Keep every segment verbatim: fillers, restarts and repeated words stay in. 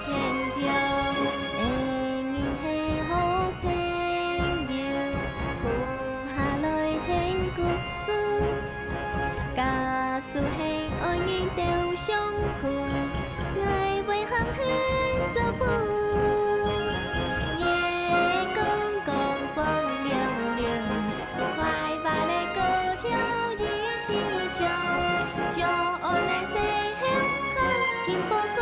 天平，恩人係好朋友，共下來聽故事。假使係愛人鬥相共，𠊎會行很做步。月光光，風涼涼， 快活个歌調一起唱，就愛來細漢行緊寶貴，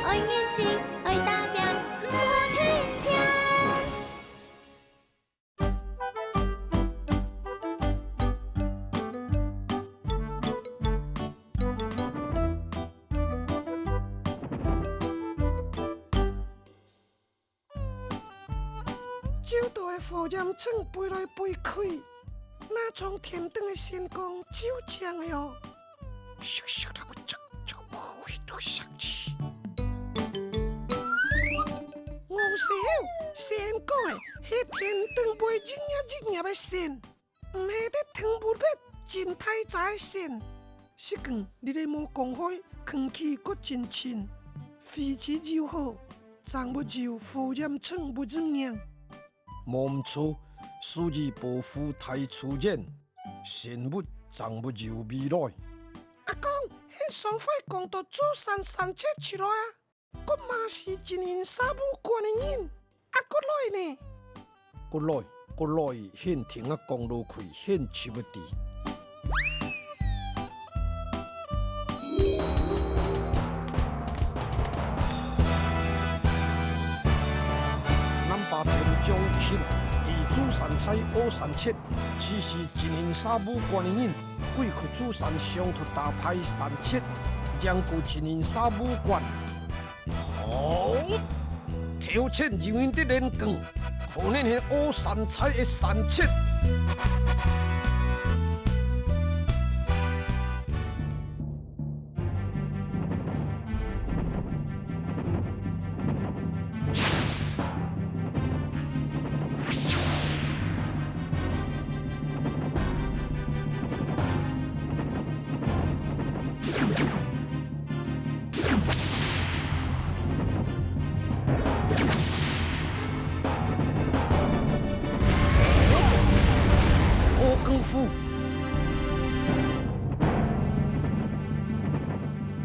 愛認真，愛打拚，毋好停停。 照到个火焰燈飛來飛去，若像天頂个星光照正个哦。咻咻啦，啾啾，飛到上去。戇細猴，星光个係天頂飛一粒一粒个星。 毋係得聽不別真大隻个星。實梗，你兜無講開，空氣閣真清，飛機又好，正會有火焰燈會一樣。無毋著，所以保護大自然，生物正會有未來。阿公，你上回講到珠山三七七咯啊？ 𠊎嘛係金銀沙布館个人，啊，𠊎來呢？𠊎來，𠊎來，你聽𠊎講落去，你就會知。南霸天將近，佇珠山採烏三七，只是金銀沙布館个人，歸去珠山上去打敗三七，贏過金銀沙布館。 好，頭前有人在練功，可能係烏三七个三七。好功夫！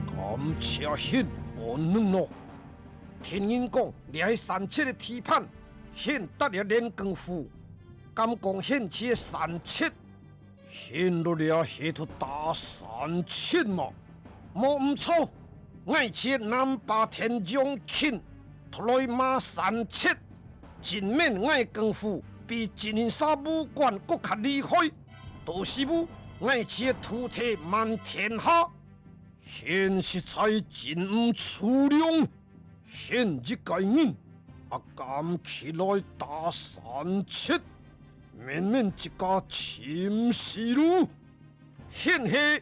感謝你，安能咯。聽人講，這係三七个地盤，你在這練功夫，敢講你係三七？ 你落來係討打三七嘛？無毋著，𠊎係南霸天將近，討來罵三七，證明𠊎功夫比金銀沙布館閣較厲害。到時務，𠊎係土地滿天下。 你實在真毋出量，你一個人，也敢起來打三七，明明自家尋死路。你係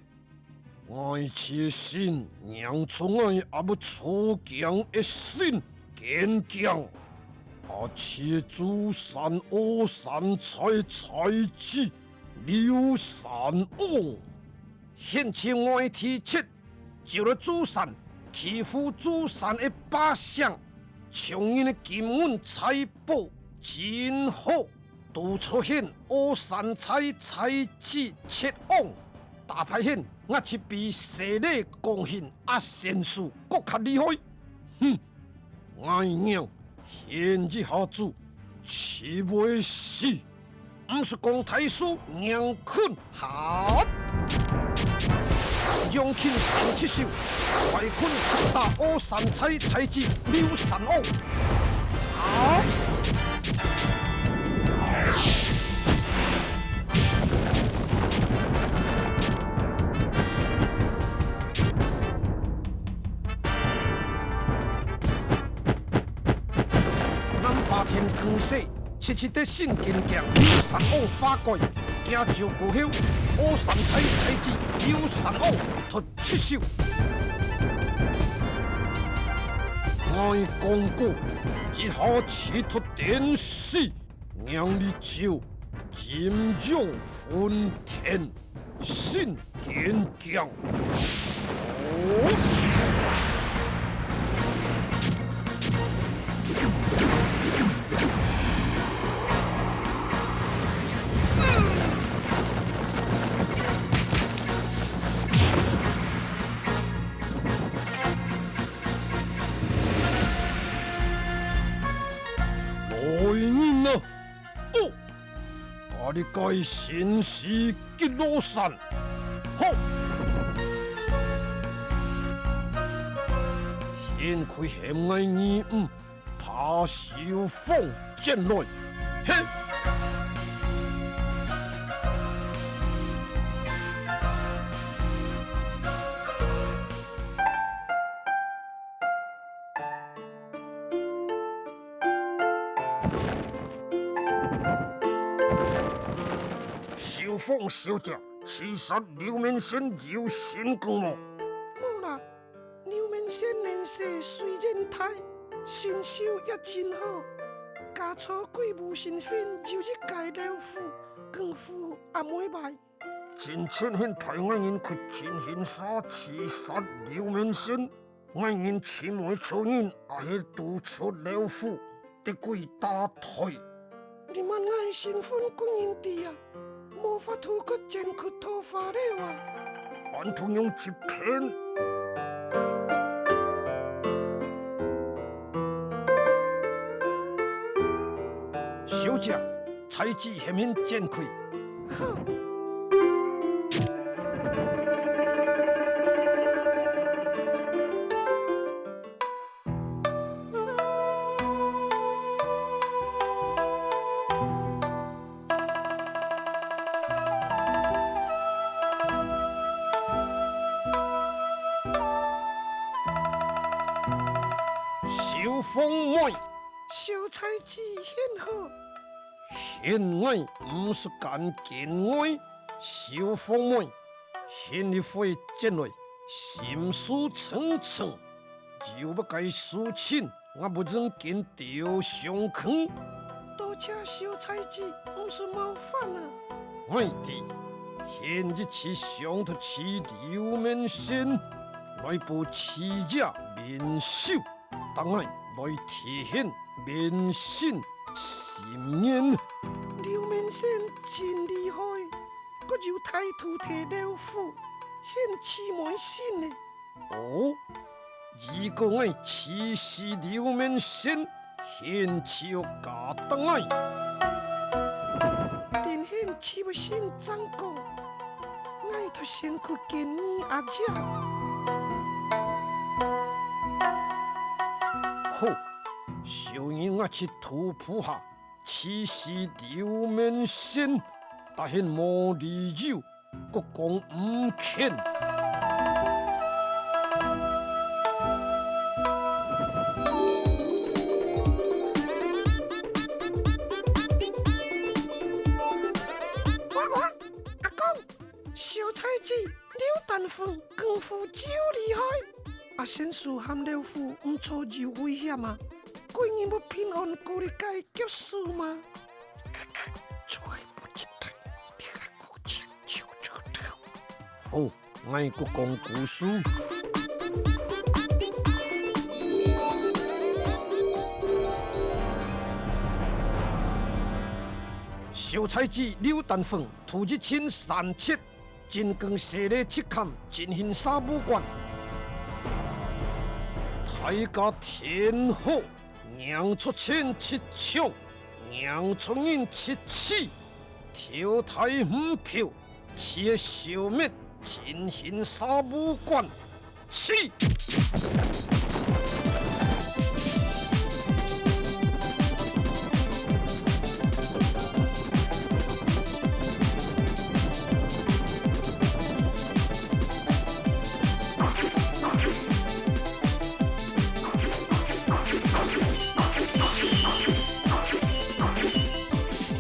，𠊎係神，讓出𠊎阿母出驚个神，堅強。阿係珠山烏三七个才子劉三翁。 你係外地出，走來珠山，欺負珠山个百姓，搶人个金銀財寶，真好。堵著你烏三七个才子七翁，打敗你，𠊎就比西里江興阿仙師閣較厲害。哼！ 𠊎娘，你一下子就會死，毋使講大事，硬困下。楊欽三七手，快困直打烏三七个才子劉三翁。啊！ 南霸天光勢，直直得神經鏡劉三翁發改，驚走過後，烏三七个才子劉三翁突出手。𠊎講過，一下就突電死，讓你就金掌分天。 神經鏡。哦！啊，你該先死極樂山。好！先去喊𠊎二五 把蕭峰戰來。嘿！蕭峰小姐，刺殺劉明星有成功無？無啦， 劉明星年歲雖然大，身手也真好，加在佢無身份有一个老虎，功夫也毋會歹。真正係大愛人去真心殺刺殺劉明星，愛人尋無著人，也係堵著老虎， 得鬼打退。你問𠊎身份歸人知啊，無法度過前去桃花樓啊。安徒用一片。小姐， 才子喊人進去。好。小鳳妹， 小才子，你好。你愛毋使敢見外，小鳳妹，你這回轉來，心事重重，有麼个事情，𠊎不認見都相欠。多謝小才子，毋使冒犯啊。𠊎知，你一直想討刺劉明星，來報自家面首。 逐𠊎來提醒明星心願。劉明星真厲害，閣有大土地老虎，你刺毋死呢？哦，如果𠊎刺死劉明星，你就嫁逐𠊎。等你刺毋死正講。 𠊎討先去見你阿姐。好，小人𠊎去土鋪下，刺死劉明星，但係無理由，國公毋肯。哇哇，阿公！ 小才子劉丹鳳功夫真厲害，阿仙樹和老虎毋著有危險啊，歸人會平安過這个劫數嗎？好，𠊎國公姑蘇。小才子劉丹鳳，土一進山蹶， 進攻西螺七崁，進行沙布關。大家聽好，硬著錢出槍，硬著人出刺，頭大毋夠，刺仔消滅，進行沙布關。 起！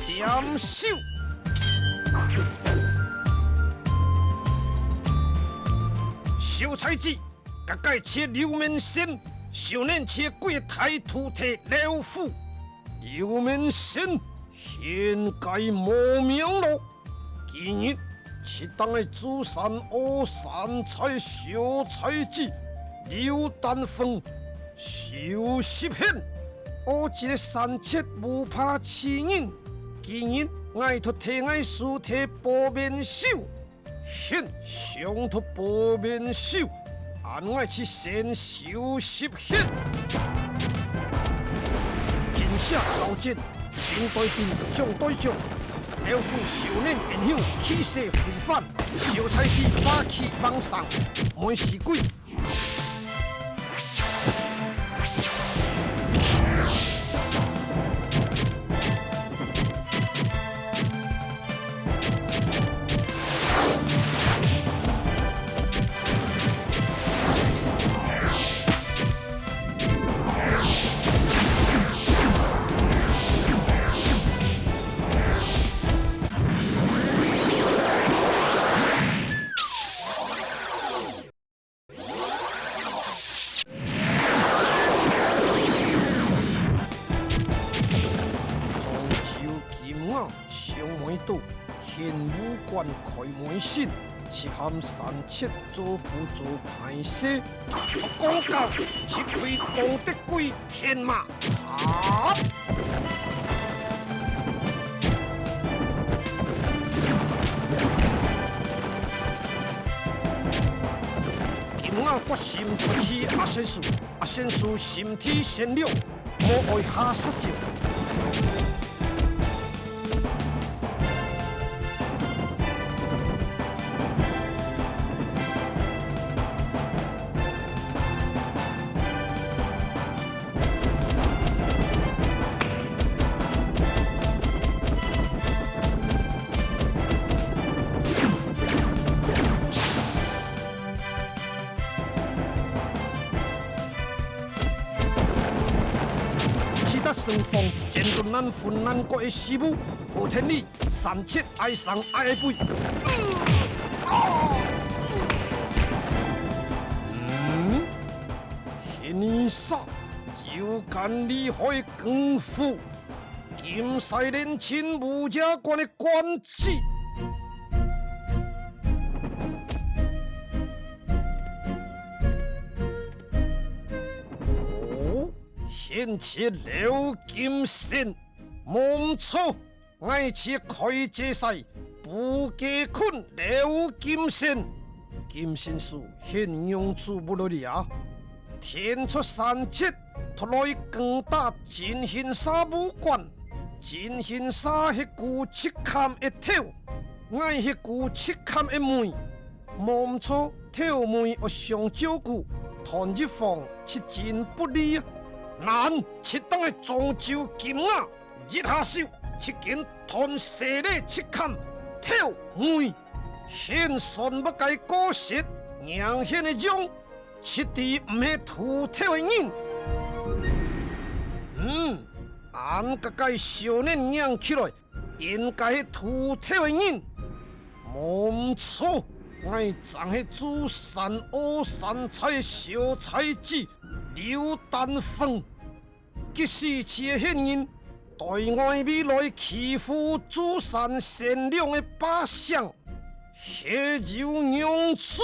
點手！ 小才子，該个刺劉明星，少年刺鬼大徒弟劉虎。劉明星，現該無命咯。今日，就當个祖山阿山財小才子，劉丹鳳， 收拾現，我一个山賊無怕刺人，今日𠊎討替𠊎師弟報面首，現想討報面首，恁𠊎就先收拾現。進舍交戰，兵對兵，將對將， Elf少年英雄氣勢非凡，小菜雞霸氣橫生，毋使鬼。 莊周金牙上尾肚，玄武館開門神，去喊山賊做仆做歹勢，大讀公教，一開功德歸天嘛！啊！ 金牙決心不辭阿仙師，阿仙師心地善良，無愛下殺招。 直達勝方，戰鬥難分難過个時務，後天裡，山賊哀傷哀悲。嗯？ 天女殺，有敢厲害功夫，金西連親武者館个館主。哦，現在劉金星，無毋著。 𠊎係開濟勢，布家坤劉金星。金星師，現仰子無來哩啊？天出山賊，突來攻打真仙社武館。真仙社係顧七堪个頭，𠊎係顧七堪个尾。無毋著，頭尾愛相照顧，斷一方就真不利啊！難，就當係莊周金牙！ 一下手，就緊斷勢利七堪頭尾，現算麼个過失，䀴現个樣，絕對毋係屠頭个人。嗯，恁个个少年䀴起來，應該係屠頭个人。無毋著，𠊎正係朱山、柯山財个小財主劉丹鳳。 佢使佢个現人，對外圍來欺負朱山善良个百姓，係有仰子，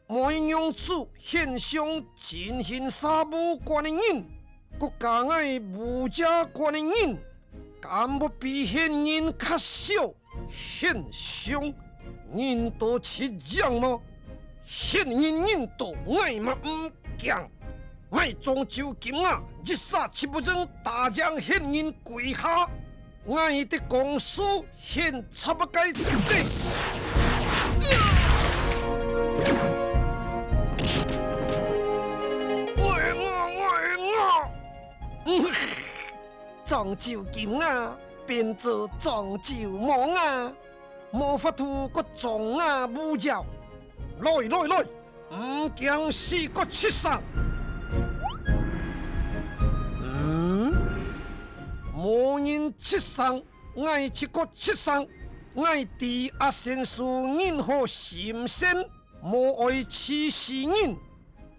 無仰子，現相真仙社武館个人，國家𠊎武者館个人，敢會比現人較小？ 現相，人多就贏無？現人人多，𠊎嘛毋驚。𠊎莊周金牙一儕就分人打贏現人歸下。𠊎个功夫現插麼个嘴。我，我，我，我。 莊周金牙變做莊周無牙，無法度過張牙舞爪。來，來，來，毋驚死過七省。嗯？無人七省，𠊎就過七省。𠊎知阿仙師人好心善，無愛欺負人。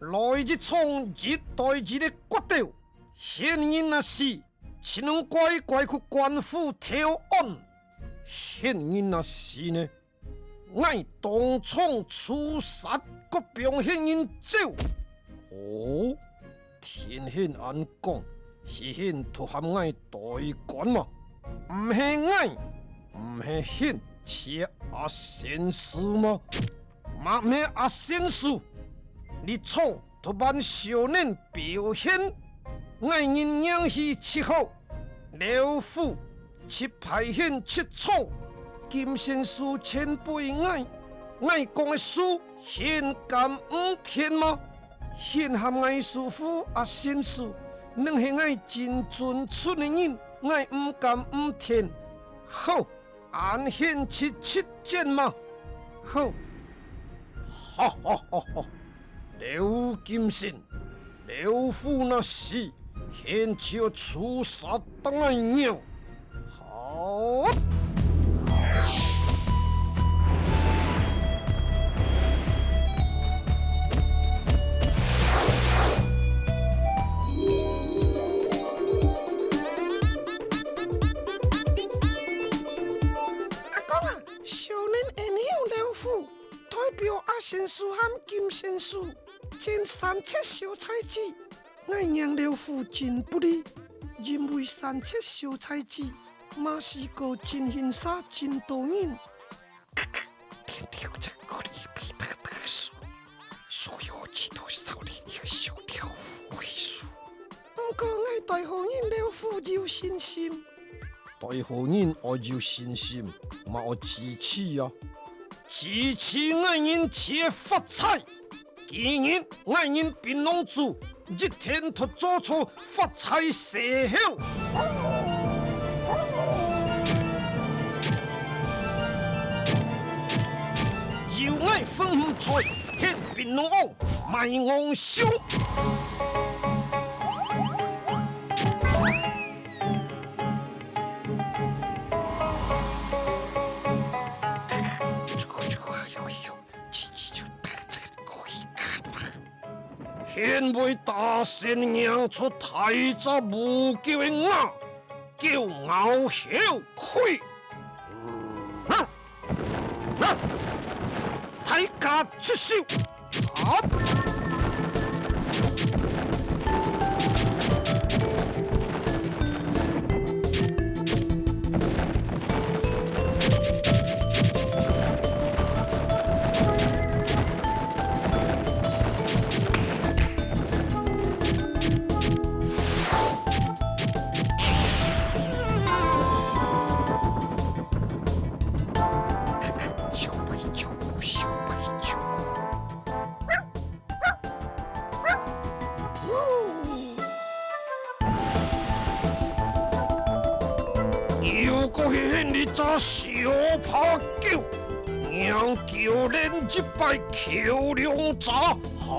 來一場一對一个決鬥。 現人若死，就能乖乖去官府投案。現人若死呢，𠊎當場處殺，過放現人走。哦，聽現恁講，係現討喊𠊎代官嘛？毋係𠊎，毋係現，係阿仙師嘛？嘛毋係阿仙師。你創 討恁少年表現，𠊎人硬氣七號，劉府七排現七創，金仙樹前輩𠊎，𠊎講个樹，現敢毋聽嗎？現喊𠊎師傅阿仙樹，能係𠊎真尊重个人，𠊎毋敢毋聽。好， 恁現七七剪嘛？好。哈哈哈哈！劉金仙，劉富那死，現就處殺當个娘。好！阿公啊， 少年个牛劉富，代表阿仙樹和金仙樹，剪三七小菜籽。𠊎娘劉富真不利，因為三七小菜籽嘛係過真欣賞真多人。連劉正个里皮特特樹，樹有幾多少年个小劉富个樹。毋過𠊎對好人劉富有信心。 對好人愛有信心，嘛愛支持啊！支持𠊎人就發財！今日𠊎人檳榔子一定著做出發財事後。有𠊎分毋出，現檳榔王賣戇相！ 現會打先贏出大隻無救个鴨，狗咬後氣。 大家出手！啊！小白鳥，小白鳥。 又過去現這隻小白狗，讓狗連一擺口兩隻，好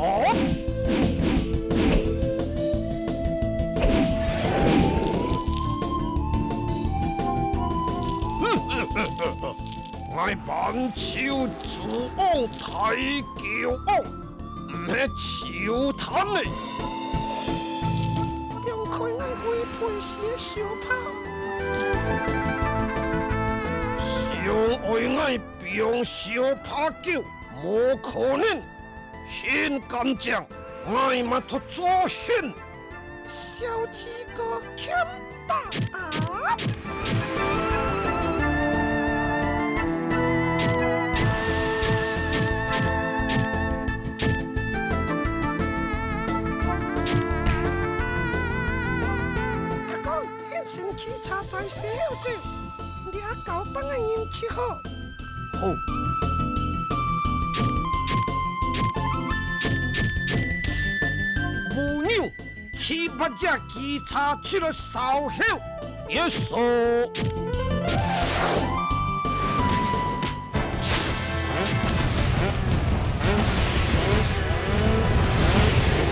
！𠊎板球之王大狗王， 毋係球探呢。放開𠊎會飛死个小白。想愛𠊎放小白狗，無可能。現敢講，𠊎嘛著做現。 小雞哥欠打啊！阿公，現身騎車載細猴子，這交等个人就好。好。無牛， 騎八隻機車出來燒香，耶穌！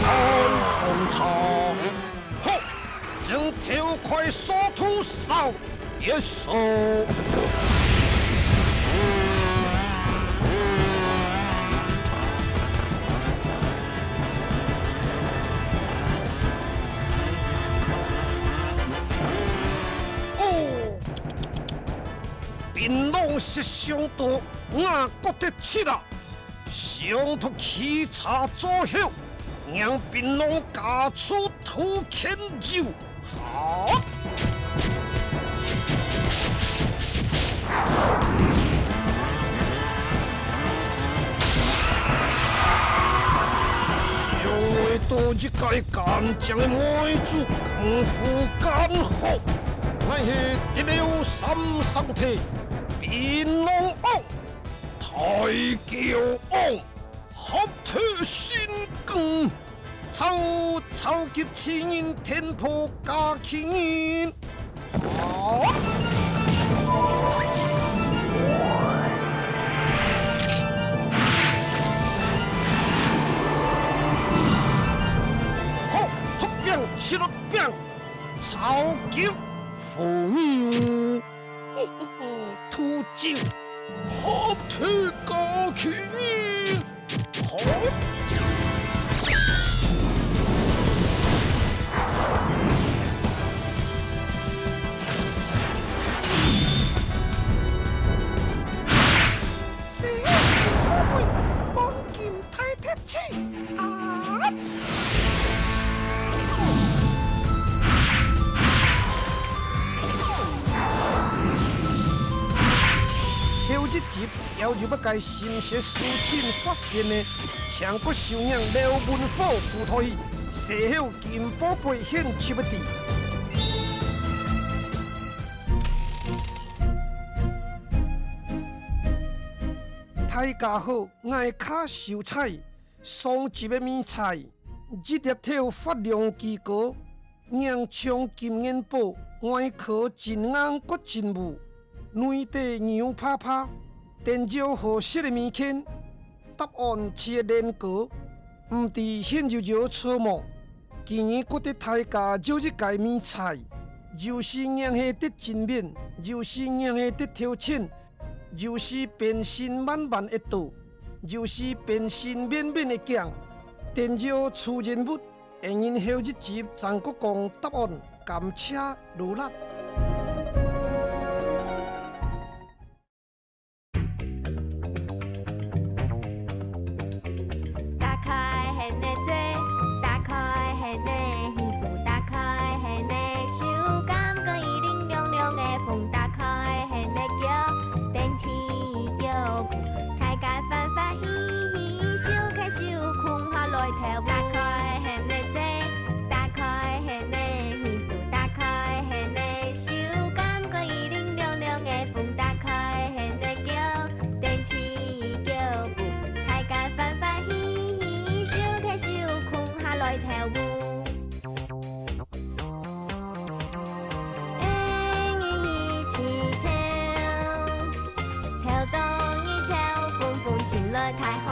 大送茶，好，正頭快燒土燒！ 耶穌！哦，檳榔食上多，吾覺得食啊！ 上到汽車座後，讓檳榔加出土牽油。好！想愛到一個乾淨个妹子，功夫乾好。𠊎係直溜三聖地，檳榔王、大橋王，合體神功，超，超級巨人天破家巨人。好！好，突變七六變！ 超級火牛，哦哦哦，突進，合體家巨人，好！死寶貝，黃金 大鐵齒啊！後一集，還有麼个新鮮事情發生呢？請各收看劉文虎舞台，事後金寶貝獻出个知。大家好，𠊎係卡秀才。 上集个謎猜，一粒頭發亮巨高，硬像金元寶，外殼真硬骨真烏，內底油啪啪，等著好食个物件，答案就係蓮藕，毋知現有有著無？今日過得大家做一個謎猜，有時硬係得正面，有時硬係得頭前， 有時變身慢慢會倒，有時變身面面會驚。等著出人物，𫣆人後一集正過講答案，感謝勞力。 打開你的嘴，打開你的耳朵，打開你的手，感覺伊冷涼涼的風，打開你的腳，踮起伊腳步，大家歡歡喜喜，手牽手，共下來跳舞。打開你的嘴，打開你的耳朵，打開你的手，感覺伊冷涼涼的風，打開你的腳，踮起伊腳步，大家歡歡喜喜，手牽手，共下來跳舞。𫣆人一起跳，跳東一跳，風風吹來大風，